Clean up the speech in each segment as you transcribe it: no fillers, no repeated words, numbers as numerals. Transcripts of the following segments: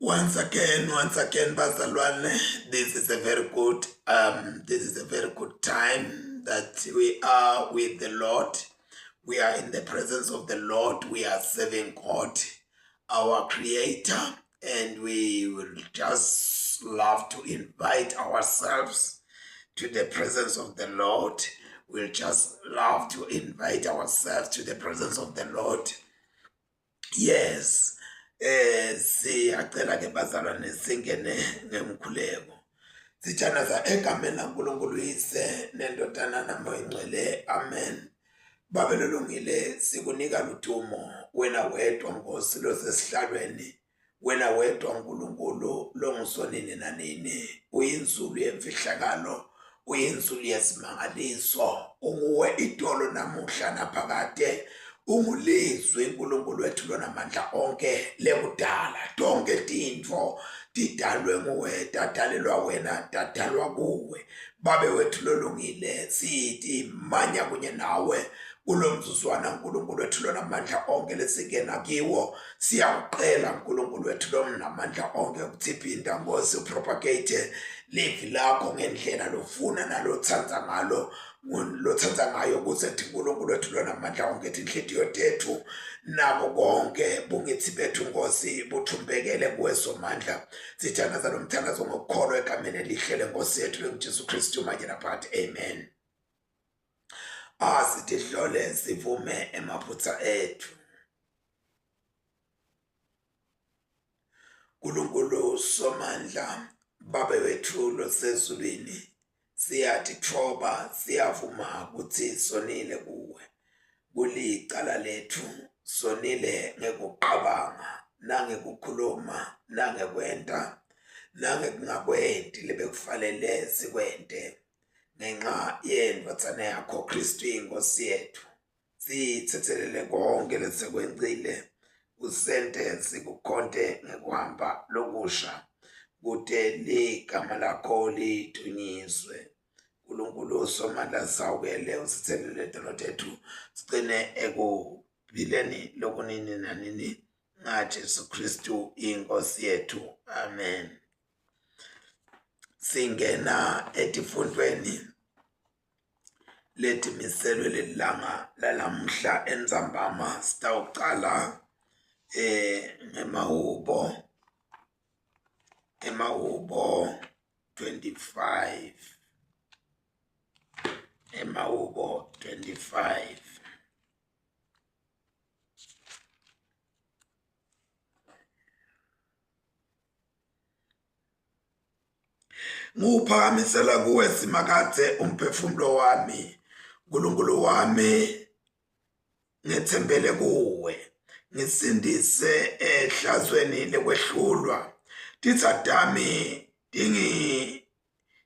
Once again, once again, Bazalwane, this is a very good this is a very good time that we are with the Lord. We are in the presence of the Lord. We are serving God, our creator, and we will just love to invite ourselves to the presence of the Lord. We'll just love to invite ourselves to the presence of the Lord. Yes. Eh siyacela ke bazalwane singene ngemkhuleko. Sithandaza egameni laNkulunkulu Yise nendodana naMoya Ingcwele. Amen. Babe lolungile sikunika ludumo wena wedwa Nkosi losesihlalweni wena wedwa Nkulunkulu longusonini nanini uyinzulu yemfihlakalo uyinzulu yesimangaliso unguwe itolo namuhla naphakade ungulizwi uNkulunkulu wethu lonamandla onke lekudala tonke tintfo tidalwe nguwe tadalelwa wena tadalwa kuwe babe wethu lolungile sithi manya kunye nawe kulo mzuzwana uNkulunkulu wethu lonamandla onke lesingena kiwo siyakucela uNkulunkulu wethu lomnamandla onke ukuthi phinda Nkosi upropagate livi lakho ngendlela lofuna nalotsandza ngalo lotsandza ngayo ukuze thi uNkulunkulu wethu lonamandla onke tinhliziyo tethu nabo konke bungithi bethu Nkosi buthumbekele kuwe somandla sithandaza lo mthandazo ngokukholwa egameni elihle lenkosi yethu lenguJesu Kristu manje naphakathi amen Asitihlole sivume emaphutha ethu. Nkulunkulu Somandla, Babe wethu losezulwini, siyatitfoba siyavuma kutsi sonile kuwe. Kulicala lethu sonile ngekucabanga nangekukhuluma nangekwenta nangekungakwenti lebekufanele sikwente. ngenxa yendvodzana yakho Kristu inkosi yethu sithethelele konke lesekwencile usente sikukhonte ngekuhamba lokusha kute ligama lakho lidunyiswe uNkulunkulu somandla sawukele usithelele tono tethu sigcine ekuphileni lokunini nanini ngaJesu Kristu inkosi yethu amen Singena etifundvweni letimiselwe lelilanga lalamuhla entsambama sitawucala ngemahubo, emahubo 25, emahubo 25. Ngiwuphakamisela kuwe Simakadze umphefumulo wami, Nkulunkulu wami ngetsembele kuwe. Ngisindise ehlazweni lekwehlulwa. Titsa tami tingi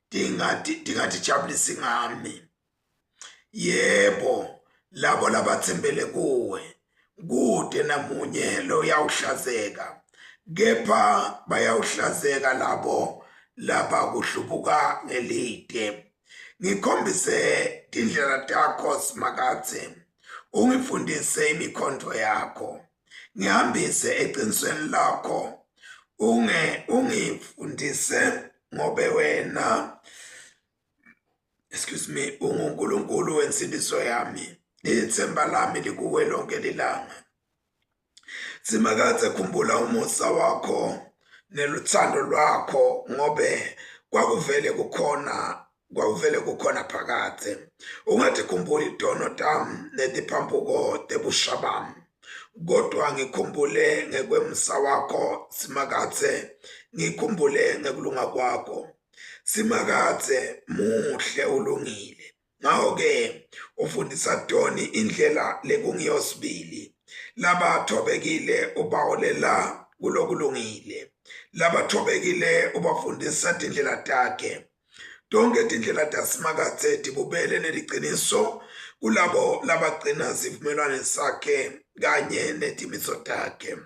tingati tingatijabulisi ngami. Yebo, labo labatsembele kuwe kute namunye loyawuhlazeka, kepha bayawuhlazeka labo labakuhlubuka ngelite. Ngikhombise tindlela takho Simakadze, ungifundise imikhondvo yakho. Ngihambise eqinisweni lakho, unge ungifundise ngobe wena excuse me unguNkulunkulu wensindiso yami ithemba lami likuwe lonke lilanga Simakadze khumbula umusa wakho neluthando lwakho ngobe kwakuvele kukhona kwakuvele kukhona phakadze ungatikhumbuli tono tami netiphambuko tebusha bami kodwa ngikhumbule ngekwemsa wakho Simakadze ngikhumbule ngekulunga kwakho Simakadze muhle ulungile. Ngakho-ke ufundisa Tony indlela lekungiyosibili. Labathobekile ubaholela kulokulungile. Labathobekile ubafundisa tindlela takhe. Tonke tindlela taSimakadze tibubele neliciniso kulabo labagcina sivumelwane sakhe kanye netimiso takhe.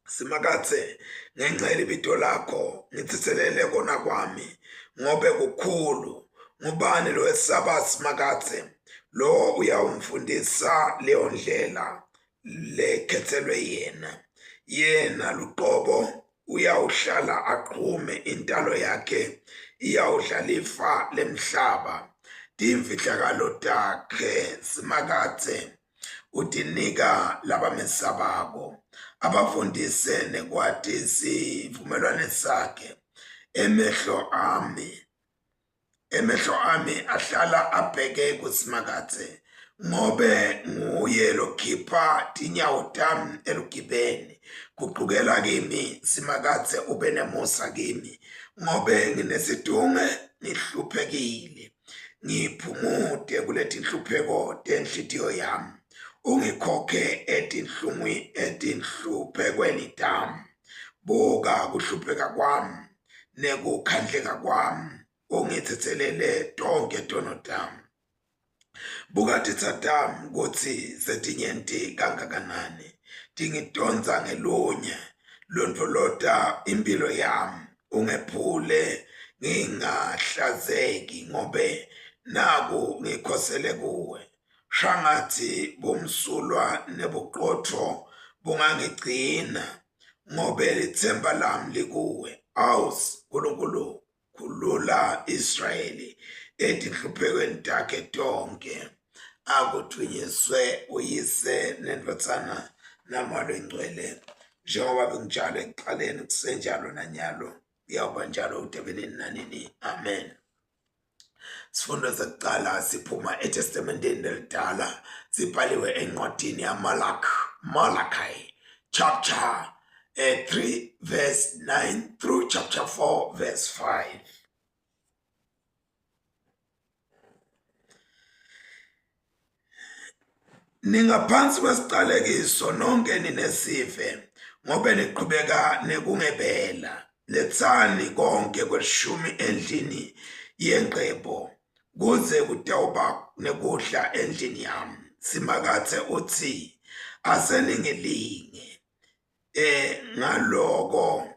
Simakadze, ngenxa yelibito lakho ngitsetselele kona kwami, ngobe kukhulu. Ngubani lowesaba Simakadze? Lowo uyawumfundisa leyo ndlela lekhetselwe yena. Yena luqobo. Uyawuhlala aqhume intalo yakhe iyawudla lifa lemhlaba. Timfihlakalo takhe Simakadze utinika labamesabako, abafundise nekwati sivumelwane sakhe. Emehlo ami Emehlo ami ahlala abheke kuSimakadze, ngobe nguye lokhipha tinyawo tami elugibeni. Guqukela kimi, Simakadze, ube nemusa kimi, ngobe nginesitunge ngihluphekile. Ngiphumute kuletinhlupheko tenhlitiyo yami, ungikhokhe etinhlungwini etinhluphekweni tami. Buka kuhlupheka kwami nekukhandleka kwami ungitsetselele tonkhe tono tami. Buka titsa tami kutsi setinyenti kangakanani, tingitondza ngelunya. Londvolota imphilo yami, ungephule ngingahlazeki, ngobe naku ngikhosele kuwe. Shangatsi bumsulwa nebuqotfo bungangigcina, ngobe litsemba lami likuwe. Awu Nkulunkulu, khulula Israyeli etinhluphekweni takhe tonkhe. Akudvunyiswe uYise neNdvodzana naMoya Longcwele, njengoba bekunjalo ekuqaleni kusenjalo nanyalo, kuyawuba njalo kude kube nini nanini. Amen. Sifundo sekucala siphuma eTestamenteni elidala sibhaliwe encwadini yaMalaki, Malachi chapter 3 verse 9 through chapter 4 verse 5. Ningaphansi kwesiqalekiso nonke ninesive ngobe niqhubeka nekungebela. Letsani konke kweshumi endlini yengcebo kuze kutawuba nekudla endlini yami. Simakadze utsi aseningilinge ngaloko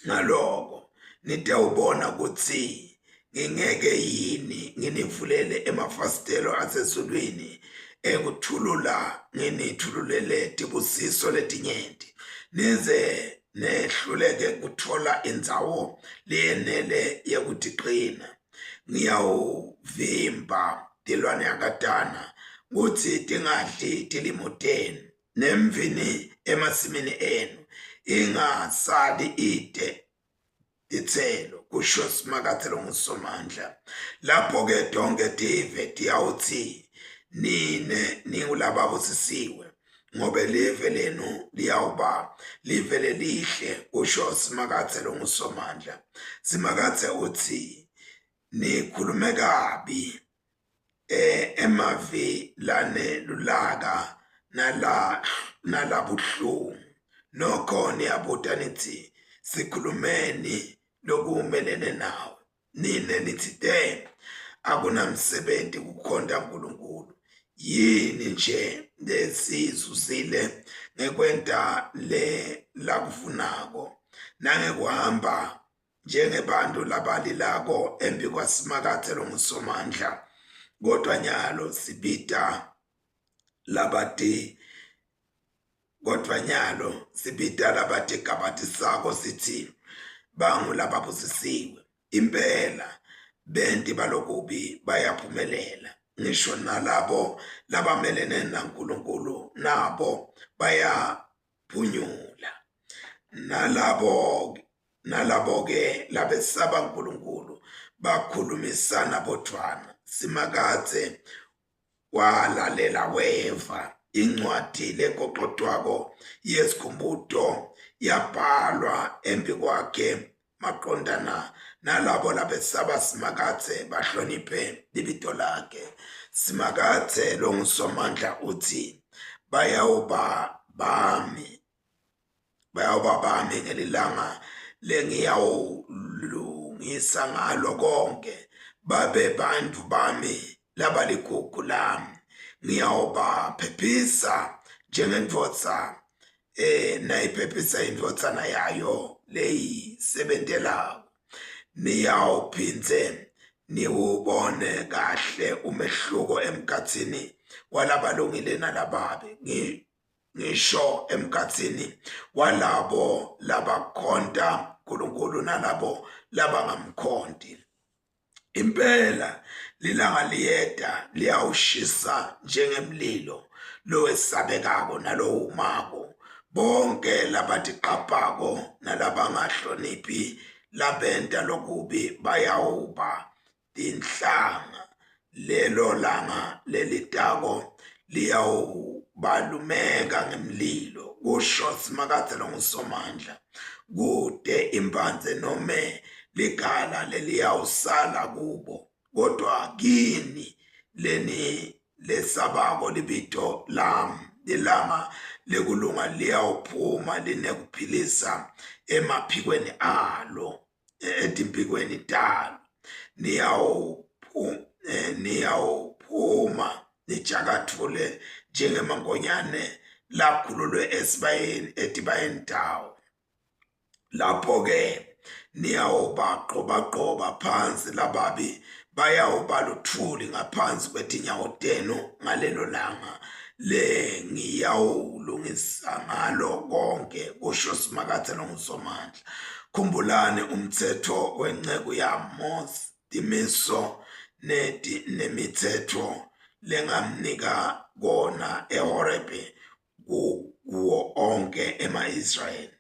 Ngaloko nitawubona kutsi ngingeke yini nginivulele emafasitelo asezulwini ekuthulula nginitfululele tibusiso letinyenti nize nehluleke kutfola indzawo leyenele yekutiqina. Ngiyawuvimba tilwanyakatana kutsi tingadli tilimo tenu nemvini emasimini enu ingasali ide titselo kusho Simakadze longuSomandla. Lapho-ke tonkhe tive tiyawutsi nine ningulababusisiwe ngobe live lenu liyawuba live lelihle kusho Simakadze longuSomandla. Simakadze utsi nikhulume kabi emavi lanelulaka nala nalabuhlungu. Nokho niyabuta nithi sikhulumeni lokumelene nawe. Nine nitsite akunamsebenti kukhonta uNkulunkulu. Yini nje lesiyizuzile ngekwenta le lakufunako nangekuhamba njengebantu labalilako embikwaSimakadze longuSomandla, kodwa nyalo sibita labati kodvwa nyalo sibita labatigabatisako sitsi bangulababusisiwe. Impela benti balokubi bayaphumelela, ngisho nalabo labamelene naNkulunkulu nabo bayaphunyula. Nalabo Nalabo-ke labesaba Nkulunkulu bakhulumisana bodvwana. Simakadze walalela weva. Incwadi legoqotwako yesikhumbuto yabhalwa embikwakhe maqondana nalabo labesaba Simakadze bahloniphe libito lakhe. Simakadze longuSomandla utsi, Bayawuba bami Bayawuba bami ngelilanga lengiyawulungisa ngalo konkhe, babe bantfu bami labaligugu lami. Ngiyawubaphephisa njengendvodza nayiphephisa indvodzana yayo leyisebentelako. Niyawuphindze niwubone kahle umehluko emkhatsini walabalungile nalababi. Ngisho emkhatsini walabo labakhonta uNkulunkulu nalabo labangamkhonti. Impela lilanga liyeta liyawushisa njengemlilo lowesabekako nalowumako. Bonke labatiqapako nalabangahloniphi labenta lokubi bayawuba tinhlanga. Lelo langa lelitako liyawubalumeka ngemlilo, kusho Simakadze longuSomandla. Kute imphandze nome ligala leliyawusala kubo, kodwa kini leni lesabako libito lami, lilanga lekulunga liyawuphuma linekuphilisa emaphikweni alo, etimphikweni talo. Niyawuphuma nijakatfule njengemankonyane lakhululwe esibayeni etibayeni tawo. Lapho-ke niyawubagqobagqoba phansi lababi, bayawuba luthuli ngaphansi kwetinyawo tenu ngalelo langa lengiyawulungisa ngalo konke, kusho Simakadze longuSomandla. Khumbulani umtsetfo wenceku yami Mosi, timiso nemitsetfo lengamnika kona eHorebe kuwo onke ema-Israyeli.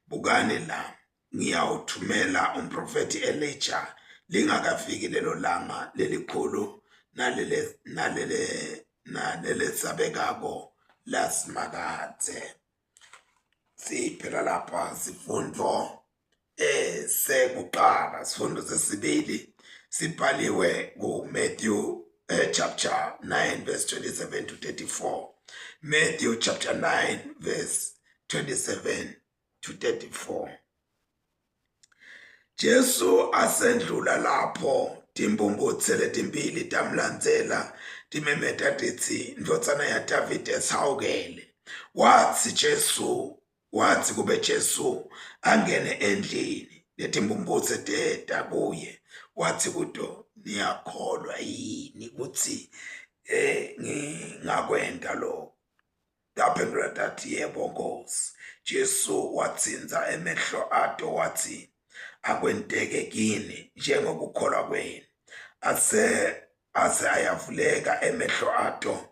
Bukani la, ngiyawuthumela umphrofethi Elija lingakafiki lelo langa lelikhulu nalele nalele nalelesabekako laSimakadze. Siphela lapha sifundvo eh sekuqala sifundo sesibili sibhaliwe ku Matthew chapter 9 verse 27 to 34. Matthew chapter 9 verse 27 to 34. Jesu asendlula lapho timbumbutse letimbili tamlandzela timemeta titsi, Ndvodzana yaDavide, sihawukele. Watsi Jesu Watsi kube Jesu angene endlini, letimphumphutse teta kuye, watsi kuto, Niyakholwa yini kutsi ngingakwenta lokhu? Taphendvula tatsi, Yebo, Nkhosi. Jesu watsintsa emehlo ato watsi, Akwenteke kini njengokukholwa kwenu. Ase ase ayavuleka emehlo ato.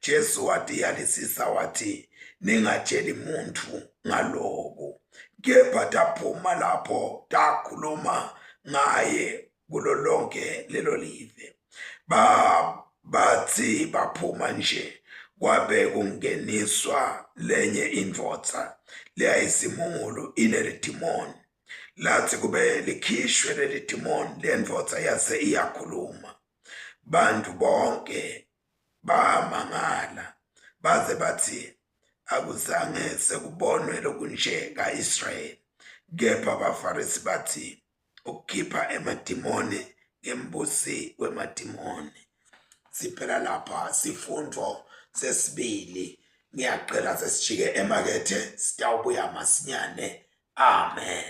Jesu watiyalisisa wathi, ningatsheli muntu ngaloku. Kepha taphuma lapho takhuluma ngaye kulo lonke lelo live. Ba bathi baphuma nje kwabe kungeniswa lenye indvodza leyayisimungulu inelidimoni. Latsi kube likhishwe leli dimoni, lendvodza yase iyakhuluma. Bantu bonke bamangala baze bathi akuzange sekubonwe lokunje ka-Israyeli. Kepha abaFarisi bathi ukukhipha emadimoni ngembusi wemadimoni. Siphela lapha sifundvo sesibili. Ngiyacela sesijike emakethe sitawubuya masinyane. Amen.